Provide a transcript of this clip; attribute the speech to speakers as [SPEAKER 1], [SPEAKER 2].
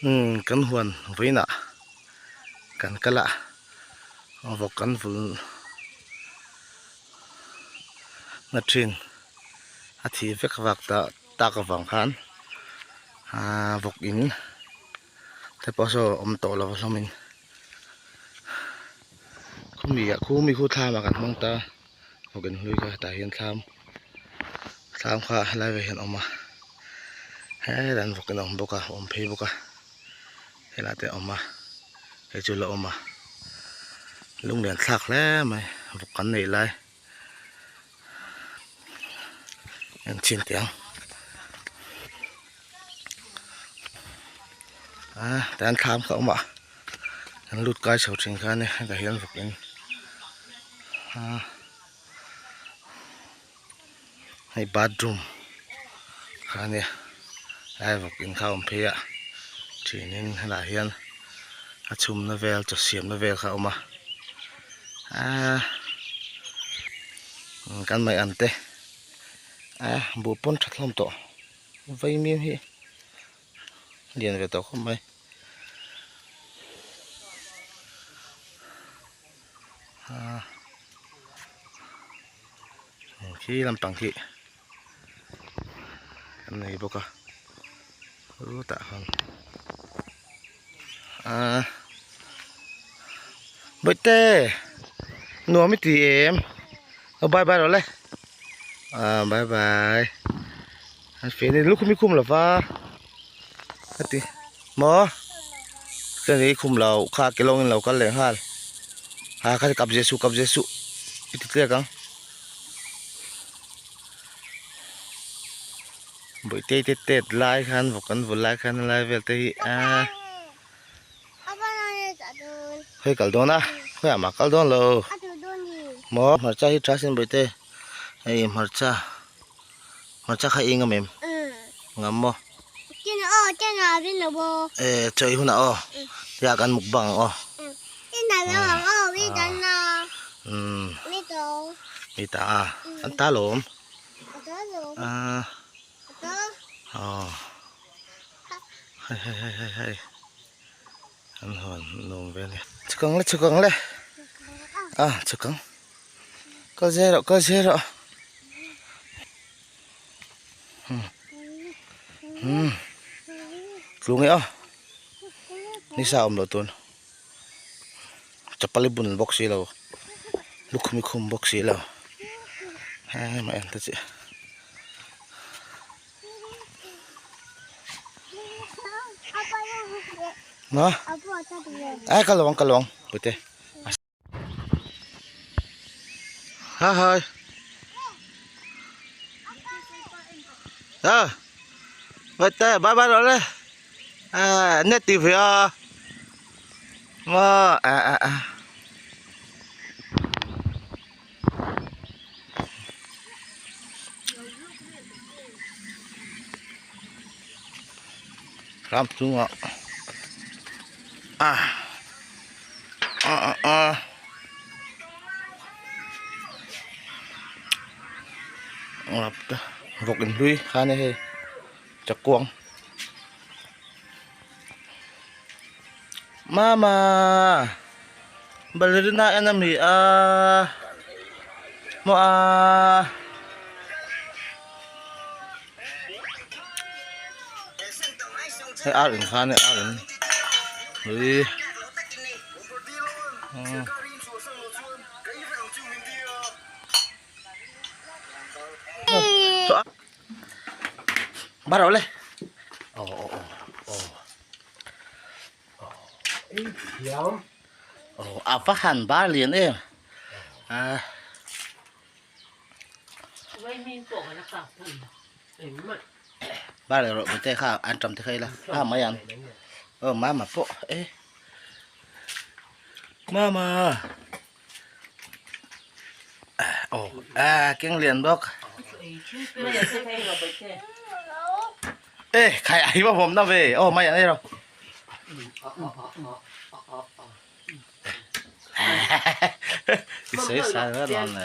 [SPEAKER 1] Umm kan huan vawiinah kan kal a vawk kan vul na thin a thih vek vak ta tak avang khan aaa vawk in te pawh saw awm tawh lo hlawm in khumi ah khumi khu thlam ah kan hmang ta vawk in hlui kha tah hian thlam thlam kha helai velah hian a awm a helaiah hian vawk in a awm bawk a a awm phei bawk a helai te a awm a hei chu la awm a lung lian thlak hle mai vawk kan neih lai en chhin teh ang a tah hian thlam kha a awm a an lut kai chho thin kha a ni hetah hian vawk in a hei bathroom kha a nia helai vawk in kha a awm phei a thianin helaiah hian a chhumna vel chaw siamna vel kha a awm a aaa kan mai ang te a buh pawn tha thlawm tawh vaimim hi lian ve tawh khawp mai. Khi lampang khi an nei bawk a chutah khan aaa bawihte nuam i ti em aw bye bye rawh le aaa bye bye an feh ni lukhum i khum lo va a ti maw ka ni khum lo kha ke lawngin lo kal leh nghal ha kha kap zeh suh kap zeh suh i ti tliak ang bawihte te tet lai khan vawk an vul lai khan lai vel te hi a khawi kal dawn a khawiah mah kal dawn lo maw hmarcha hi tha sin bawihte hei hmarcha. Hmarcha kha i ngam em? Ngam maw? E chaw i hunah aw. Tia kan mukbang ang aw. Umm. Mi ta a. An ta lawm. A. Aw. Hei hei hei hei hei. An hawn nuam ve a ni. Chhuk ang le chhuk ang le. A chhuk ang. Kal zel rawh kal zel rawh. Hmm. Tlu nge aw. Nisa awm lo tun. Chapal i bun bawk si lo. Lukhum i khum bawk si lo. Hei mah en ta chi. Ma. Ai kal lo ang kal lo ang. Pute. Ha hai. À. Vậy tê bye bye rồi đấy. À net TV à. Mà à à à. Ram chungah ah ah ah ah vawk in hlui khan a hei chakuang mama ballerina en ami a maw a. Hei ar in khan e ar in ui Bắt đầu lên. Ồ ồ ồ ồ. Ồ à phát hành ba liền em. À. Ba le rawh bute kha an tam te kha ila a mai ang aw mama pawh e mama aw a keng lian bawk e khai ai va vawm na ve aw mai ang ei rawh I sawi sa vel ang le.